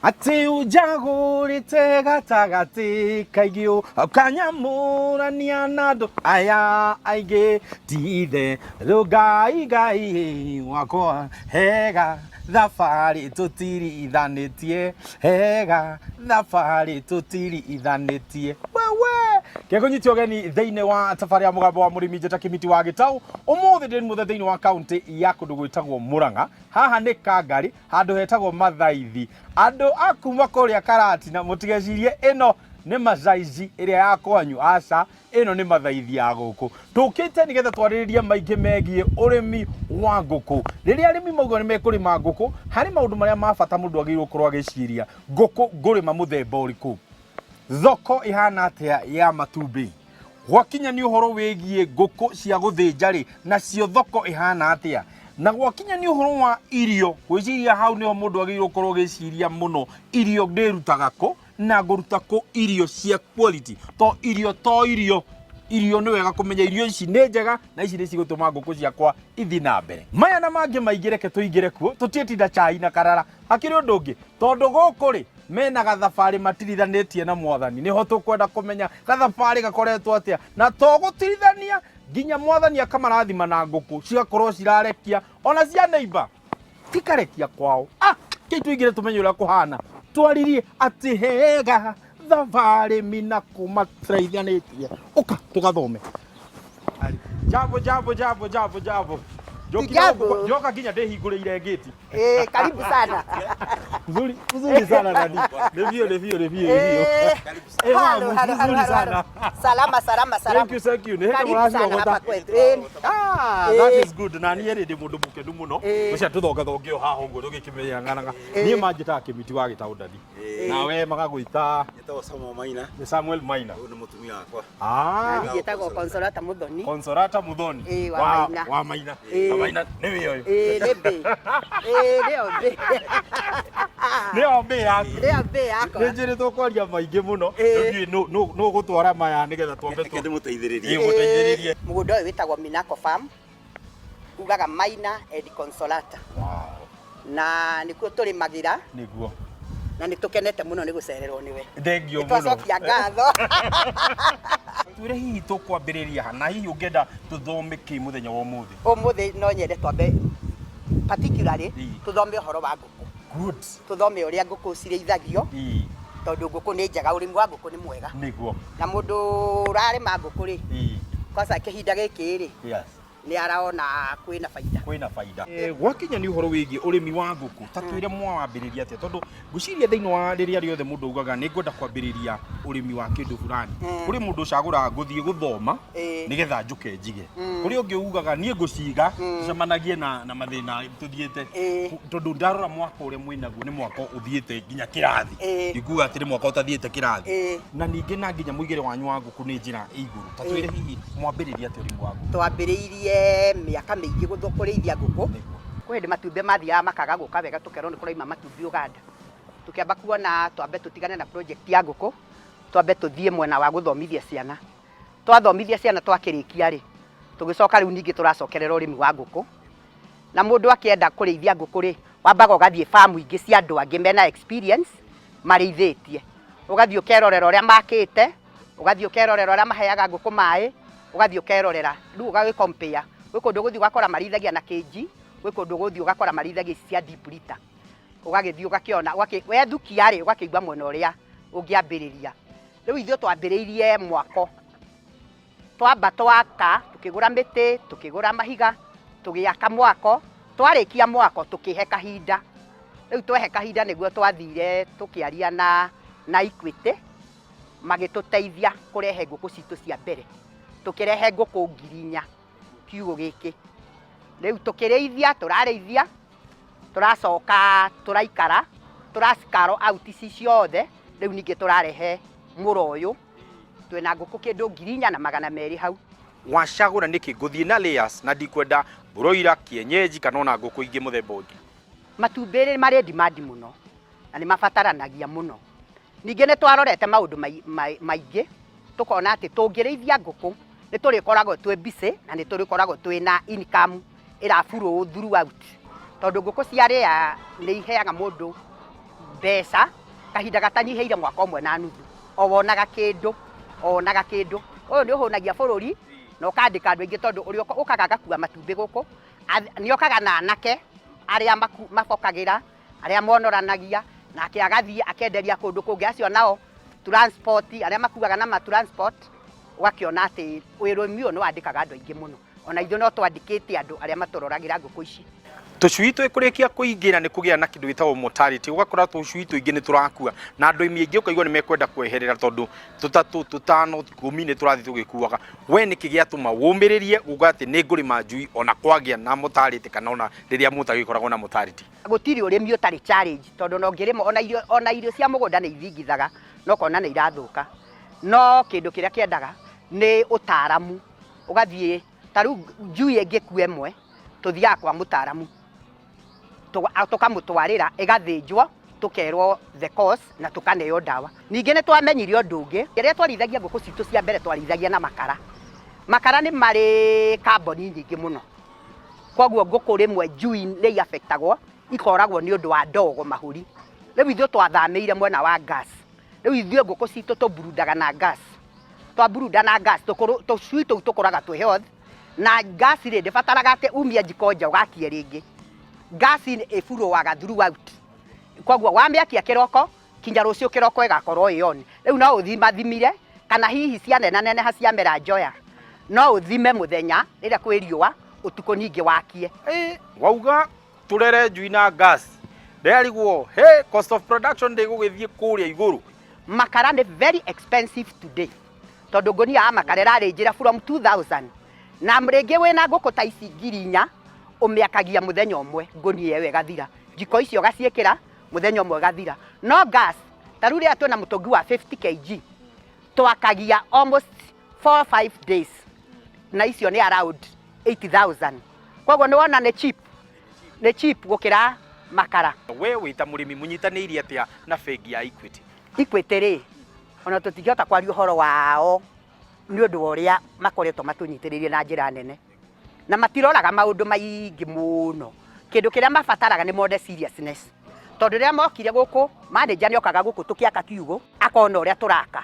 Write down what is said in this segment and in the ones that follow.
Atĩ ũnjagũrĩte gatagatĩ kaingĩ ũkanyamũrania na andũ aya aingĩ ti-itherũ Ngai Ngai wakwa hega thabarĩ tũtirithanĩtie hega thabarĩ tũtirithanĩtie wewe kekũnyita ũgeni thĩinĩ wa tabarĩ ya mũgambo wa mũrĩmi njĩta kĩmiti wa gĩtaũ. Ũmũthĩ ndĩ mũthĩ thĩinĩ wa kaũntĩ ya kũndũ gwĩtagwo Mũrang'a. Haha nĩ Kangari, handũ hetagwo Mathaithi. Andũ a kuma kũrĩa Karatina mũtigecirie ĩno nĩ Mathaithi ĩrĩa ya kwanyu, aca, ĩno nĩ Mathaithi ya gũkũ. Tũkĩte nĩgetha twarĩrĩrie maingĩ megiĩ ũrĩmi wa ngũkũ. Rĩrĩa arĩmi mauga nĩ mekũrĩma ngũkũ, harĩ maũndũ marĩa ma bata mũndũ agĩrĩirwo gũkorwo agĩciria. Ngũkũ ngũrĩma mũthemba ũrĩkũ? Thoko ĩhana atĩa ya matumbĩ? Gwakinya nĩ ũhoro wĩgiĩ ngũkũ cia gũthĩnja rĩ, nacio thoko ĩhana atĩa? Na gwakinya nĩ ũhoro wa irio, ngwĩciria hau nĩho mũndũ agĩrĩirwo gũkorwo agĩciria mũno, irio ndĩrutaga kũ na ngũruta kũ irio cia quality, to irio to irio, irio nĩ wega kũmenya irio ici nĩ njega na ici nĩ cigũtũma ngũkũ ciakwa ithiĩ na mbere. Maya na mangĩ maingĩ reke tũingĩre kuo, tũtiĩtinda chai na karara. Hakĩrĩ ũndũ ũngĩ, tondũ gũkũ rĩ, mena gathabarĩ matirithanĩtie na mwathani, nĩho tũkwenda kũmenya gathabarĩ gakoretwo atĩa, na to gũtirithania nginya mwathani akamarathima na ngũkũ cigakorwo cirarekia ona cia neighbor cikarekia kwao. Ah, kĩi tũingĩre tũmenye ũrĩa kũhana, twaririe atĩ hega thabarĩ mina kũmatiraithanĩtie. Ũka tũgathome. Jambo jambo jambo jambo jambo. Njoki Jambo. njoka nginya ndĩhingũrĩire ngĩti. Eh, karibu sana. Nzuri, nzuri sana nani. Nĩ biũ, nĩ biũ, nĩ biũ, nĩ biũ. Eh, Eh, halo, mama, halo, halo, nzuri halo, sana. halo. Salama, salama, salama. Thank you, thank you. Nĩ hĩndĩ Karibu sana mũraciogota. hapa kwetu. Eh, Ah, Eh. that is good. Na niĩ rĩ ndĩ mũndũ mũkenu mũno. Eh. Ũcio tũthongathonge o haha ũguo tũgĩkĩmenyang'anaga. Eh. Niĩ manjĩtaga Kĩmiti wa Gĩtaũ Ndadi. Nawe magagwĩta? Njĩtagwo Samuel Maina. Nĩ Samuel Maina. Ũyũ nĩ mũtumia wakwa. Ah. Nani njĩtagwo Consolata Muthoni. Consolata Muthoni. Ĩĩ, wa Maina. Wa Maina. Ĩĩ. Wa Maina nĩwe ũyũ. Ĩĩ, nĩ mbĩ. Ĩĩ, nĩyo mbĩ. Nĩyo mbĩ yaku. Nĩyo mbĩ yakwa. Nĩ njĩrĩtwo kwaria maingĩ mũno. Ĩĩ. Rĩu ndiũĩ nũ ũgũtwara maya nĩgetha twambe Reke ndĩmũteithĩrĩrie. Ĩĩ, mũteithĩrĩrie. Ĩĩ, mũgũnda ũyũ wĩtagwo Minako Farm. Ugaga Maina and Consolata. Wow. Na nĩkuo tũrĩmagĩra. Nĩguo. Na nĩ tũkenete mũno nĩ gũcererwo nĩwe. Thengio mũno. Twacokia ngatho. Twĩre hihi tũkwambĩrĩria ha na hihi ũngĩenda tũthome kĩ mũthenya wa ũmũthĩ? Ũmũthĩ no nyende twambe particularly Ĩĩ. tũthome ũhoro wa ngũkũ. Good. Tũthome ũrĩa ngũkũ cirĩithagio. Ĩĩ. Tondũ ngũkũ nĩ njega, ũrĩmi wa ngũkũ nĩ mwega. Nĩguo. Na mũndũ ũrarĩma ngũkũ rĩ, Ĩĩ. kwanza kĩhinda gĩkĩ rĩ, Yes. nĩ arona kwĩna baida. Kwĩna baida. Gwakinya nĩ ũhoro wĩgiĩ ũrĩmi wa ngũkũ, ta twĩre mwawambĩrĩria atĩa, tondũ ngwĩciria thĩinĩ wa rĩrĩa rĩothe mũndũ augaga nĩ ngwenda kwambĩrĩria ũrĩmi wa kĩndũ fulani, kũrĩ mũndũ ũcagũraga ngũthiĩ gũthoma nĩgetha njũke njige, kũrĩ ũngĩ ugaga niĩ ngũciga tũcemanagie na mathĩna tũthiĩte, tondũ ndarora mwaka ũrĩa mwĩnaguo nĩ mwaka ũthiĩte nginya kĩrathi, ndikuga atĩ nĩ mwaka ũtathiĩte kĩrathi, na ningĩ na nginya mũigĩre wanyu wa ngũkũ nĩ njĩra ĩ igũrũ. Ta twĩre hihi mwambĩrĩria atĩa ũrĩmi wa ngũkũ? Twambĩrĩirie mĩaka mĩingĩ kũrĩithia ngũkũ. Kwĩ hĩndĩ matumbĩ mathiaga makaga gũka wega, tũkerwo nĩ kũraima matumbĩ Ũganda. Tũkĩamba kuona twambe tũtigane na project ya ngũkũ, twambe tũthiĩ mwena wa gũthomithia ciana. Twathomithia ciana twakĩrĩkia rĩ, tũgĩcoka rĩu ningĩ tũracokerera ũrĩmi wa ngũkũ. Na mũndũ akĩenda kũrĩithia ngũkũ rĩ, wambaga ũgathiĩ farm ingĩ cia andũ angĩ mena experience marĩithĩtie. Ũgathiĩ ũkerorera ũrĩa makĩte, ũgathiĩ ũkerorera ũrĩa maheaga ngũkũ maĩ, ũgathiĩ ũkerorera, rĩu ũgagĩ compare. Gwĩ kũndũ ũgũthiĩ ũgakora marĩithagia na kĩnji, gwĩ kũndũ ũgũthiĩ ũgakora marĩithagia ici cia deep litter. Ũgagĩthiĩ ũgakĩona, wethukia rĩ, ũgakĩigua mwena ũrĩa ũngĩambĩrĩria. Rĩu ithuĩ twambĩrĩirie mwako, twamba twaka, tũkĩgũra mĩtĩ, tũkĩgũra mahiga, tũgĩaka mwako, twarĩkia mwako tũkĩhe kahinda. Rĩu twehe kahinda nĩguo twathire tũkĩaria na Equity, magĩtũteithia kũrehe ngũkũ citũ cia mbere. Tũkĩrehe ngũkũ 4,000 kiugũ gĩkĩ. Rĩu tũkĩrĩithia, tũrarĩithia, tũracoka tũraikara, tũracikaro out ici ciothe, rĩu ningĩ tũrarehe mũro ũyũ. Twĩna ngũkũ kĩndũ 4,200 hau. Wacagũra nĩkĩ ngũthiĩ na layers na ndikwenda broiler, kienyeji kana ona ngũkũ ingĩ mũthemba ũngĩ? Matumbĩ nĩ marĩ demand mũno na nĩ mabataranagia mũno. Ningĩ nĩ twarorete maũndũ maingĩ tũkona atĩ tũngĩrĩithia ngũkũ nĩ tũrĩkoragwo twĩ busy na nĩ tũrĩkoragwo twĩ na income ĩra flow throughout, tondũ ngũkũ cia layer nĩ iheaga mũndũ Mbeca kahinda gatanyihĩire mwaka ũmwe na nuthu, o wonaga kĩndũ, o wonaga kĩndũ. Ũyũ nĩ ũhũnagia bũrũri na ũkandĩka andũ aingĩ, tondũ ũrĩa ũkaga agakua matumbĩ gũkũ nĩ okaga na anake arĩa mabokagĩra, arĩa monoranagia, nake agathiĩ akenderia kũndũ kũngĩ, acio nao transport, arĩa makuaga na ma transport. Ũgakĩona atĩ ũrĩmi ũyũ nĩ wandĩkaga andũ aingĩ mũno. Ona ithuĩ no twandĩkĩte andũ arĩa matũroragĩra ngũkũ ici. Tũcui twĩkũrĩkia kũingĩra nĩ kũgĩa na kĩndũ gĩtagwo mortality, ũgakora tũcui tũingĩ nĩ tũrakua na andũ aingĩ ũkaigua nĩ mekwenda kweherera tondũ tũtatũ, tũtano, 10 nĩ tũrathiĩ tũgĩkuaga. We nĩkĩ gĩatũma wũmĩrĩrie uga atĩ nĩ ngũrĩma njui ona kwagĩa na mortality kana ona rĩrĩa mũtagĩkoragwo na mortality? Gũtirĩ ũrĩmi ũtarĩ challenge, tondũ ona ũngĩrĩma ona irio cia mũgũnda nĩ ithingithaga na ũkona nĩ irathũka. No kĩndũ kĩrĩa kĩendaga nĩ ũtaramu, ũgathiĩ ta rĩu njui ĩngĩkua ĩmwe, tũthiaga kwa mũtaramu, tũkamũtwarĩra, ĩgathĩnjwo, tũkerwo the cause na tũkaneo ndawa. Ningĩ nĩ twamenyire ũndũ ũngĩ, rĩrĩa twarĩithagia ngũkũ citũ cia mbere twarĩithagia na makara. Makara nĩ marĩ carbon nyingĩ mũno, koguo ngũkũ rĩmwe njui nĩ iaffectagwo, ikoragwo nĩ ũndũ wa ndogo mahũri. Rĩu ithuĩ twathamĩire mwena wa gas. Rĩu ithuĩ ngũkũ citũ tũburundaga na gas. Twaburunda na gas, tũcui tũu tũkũraga twĩ health, na gas rĩ ndĩbataraga atĩ umie njiko nja ũgakie rĩngĩ. Gas ĩburoaga throughout, koguo wamĩakia kĩroko kinya rũciũ kĩroko ĩgakorwo ĩ on. Rĩu no ũthimathimire, kana hihi cianenaneneha ciamera njoya, no ũthime mũthenya rĩrĩa kwĩ riũa, ũtukũ ningĩ wakie. Wauga tũrere njui na gas, ndĩrarigwo hey, cost of production ndĩgũgĩthiĩ kũrĩa igũrũ? Makara nĩ very expensive today, tondũ ngũnia ya makara ĩrarĩ njĩra from 2000, na rĩngĩ wĩna ngũkũ ta ici 4,000, ũmĩakagia mũthenya ũmwe ngũnia ĩyo ĩgathira, njiko icio ũgaciĩkĩra mũthenya ũmwe ũgathira. No gas, ta rĩu rĩrĩa twĩna mũtũngi wa 50 kg, twakagia almost 4 5 days, na icio nĩ around 8000, koguo nĩ wona nĩ cheap, nĩ cheap gũkĩra makara. We wĩ ta mũrĩmi mũnyitanĩire atĩa na bengi ya Equity? Equity rĩ, ona tũtingĩhota kwaria ũhoro wao nĩ ũndũ wa ũrĩa makoretwo matũnyitĩrĩire na njĩra nene, na matiroraga maũndũ maingĩ mũno. Kĩndũ kĩrĩa mabataraga nĩ mone seriousness, tondũ rĩrĩa mokire gũkũ, manager nĩ okaga gũkũ tũkĩaka kiugũ, akona ũrĩa tũraka,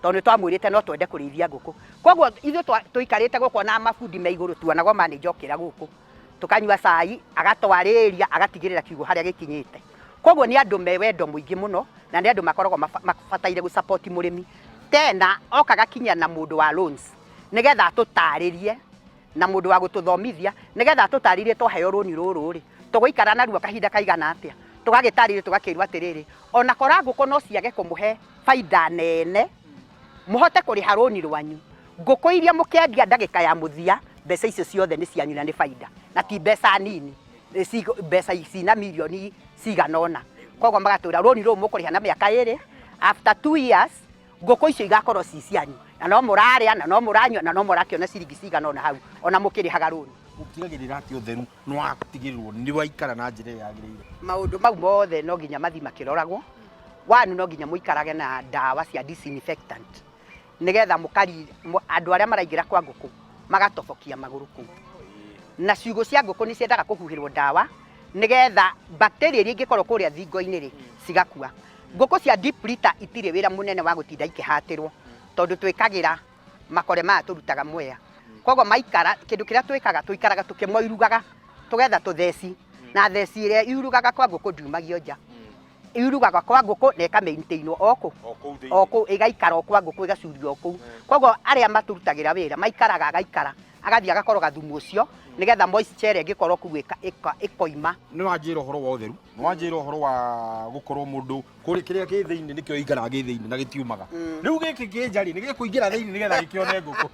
tondũ nĩ twamwĩrĩte no twende kũrĩithia ngũkũ. Koguo ithuĩ tũikarĩte gũkũ na mabundi me igũrũ, tuonagwo manager okĩra gũkũ, tũkanyua cai, agatwarĩria, agatigĩrĩra kiugũ harĩa gĩkinyĩte. Koguo nĩ andũ me wendo mũingĩ mũno, na nĩ andũ makoragwo mabataire gũ support mũrĩmi. Tena okaga kinya na mũndũ wa loans nĩgetha atũtarĩrie, na mũndũ wa gũtũthomithia nĩgetha atũtarĩrie twaheo rũni rũrũ rĩ, tũgũikara naruo kahinda kaigana atĩa. Tũgagĩtarĩrio, tũgakĩrwo atĩrĩrĩ, ona kora ngũkũ no ciage kũmũhe baida nene mũhote kũrĩha rũni rwanyu, ngũkũ iria mũkĩendia ndagĩka ya mũthia, mbeca icio ciothe nĩ cianyu na nĩ baida, na ti mbeca nini, mbeca cina mirioni cigana ũna. Koguo magatwĩra rũni rũu mũkũrĩha na mĩaka 2, after 2 years ngũkũ icio igakorwo ci cianyu, na no mũrarĩa, na no mũranyua, na no mũrakĩona ciringi cigana ũna hau ona mũkĩrĩhaga rũni. Ũtigagĩrĩra atĩ ũtheru nĩ watigĩrĩrwo nĩ waikara na njĩra ĩrĩa yagĩrĩire? Maũndũ mau mothe no nginya mathiĩ makĩroragwo. One, no nginya mũikarage na ndawa cia disinfectant, nĩgetha mũkari andũ arĩa maraingĩra kwa ngũkũ magatobokia magũrũ kũu. Na ciugũ cia ngũkũ nĩ ciendaga kũhuhĩrwo ndawa, nĩgetha bacteria iria ingĩkorwo kũrĩa thingo-inĩ rĩ cigakua. Ngũkũ cia deep litter itirĩ wĩra mũnene wa gũtinda ikĩhatĩrwo, tondũ twĩkagĩra makore maya tũrutaga mwea, koguo maikara, kĩndũ kĩrĩa twĩkaga, tũikaraga tũkĩmoirugaga, tũgetha tũtheci, na theci ĩrĩa iurugaga kwa ngũkũ ndiumagio nja, iurugaga kwa ngũkũ na ĩkamaintainwo o kũ O kũu thĩinĩ. O kũu ĩgaikara, o kwa ngũkũ ĩgacurio o kũu. Koguo arĩa matũrutagĩra wĩra maikaraga, agaikara agathiĩ agakoroga thumu ũcio, nĩgetha moisture ĩrĩa ĩngĩkorwo kũu ĩkoima. Nĩ wanjĩra ũhoro wa ũtheru, nĩ wanjĩra ũhoro wa gũkorwo mũndũ kũrĩ kĩrĩa kĩ thĩinĩ nĩkĩo ikaraga gĩ thĩinĩ na gĩtiumaga. Rĩu gĩkĩ kĩ nja rĩ, nĩ gĩkũingĩra thĩinĩ nĩgetha gĩkĩone ngũkũ?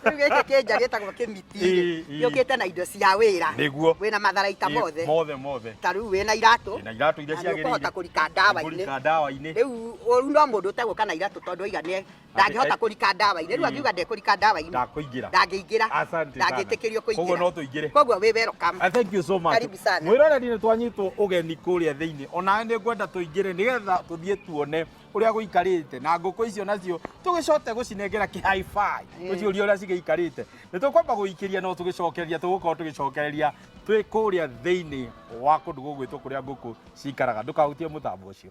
Rĩu gĩkĩ kĩnja gĩtagwo kĩmiti. Ĩĩ. Gĩũkĩte na indo cia wĩra. Wĩna matharaita mothe. Mothe mothe. Ta rĩu wĩna iratũ. Na iratũ iria Na nĩ ciagĩrĩire. ũkũhota kũrika ndawa-inĩ. Kũrika ndawa-inĩ. Rĩu ũru no mũndũ ũtegũka na iratũ, tondũ oiga nĩ Ndangĩhota kũrika ndawa-inĩ. Rĩu angiuga ndekũrika ndawa-inĩ, Ndakũingĩra. Ndangĩingĩra. Asante sana. Ndangĩtĩkĩrio Koguo kũingĩra. no tũingĩre. Koguo wĩ welcome. Ah, thank you so much. Karibu sana. Mwĩroreri, nĩ twanyitwo ũgeni kũrĩa thĩinĩ. Onawe nĩ ngwenda tũingĩre nĩgetha tũthiĩ tuone ũrĩa gũikarĩte na ngũkũ icio nacio tũgĩcote gũcinengera kĩ hi-fi, tũciũrie ũrĩa cigĩikarĩte. Nĩ tũkwamba gũikĩria, no tũgĩcokereria, tũgũkorwo tũgĩcokereria twĩ kũrĩa thĩinĩ wa kũndũ gũgwĩtwo kũrĩa ngũkũ cikaraga. Ndũkahutie mũtambo ũcio.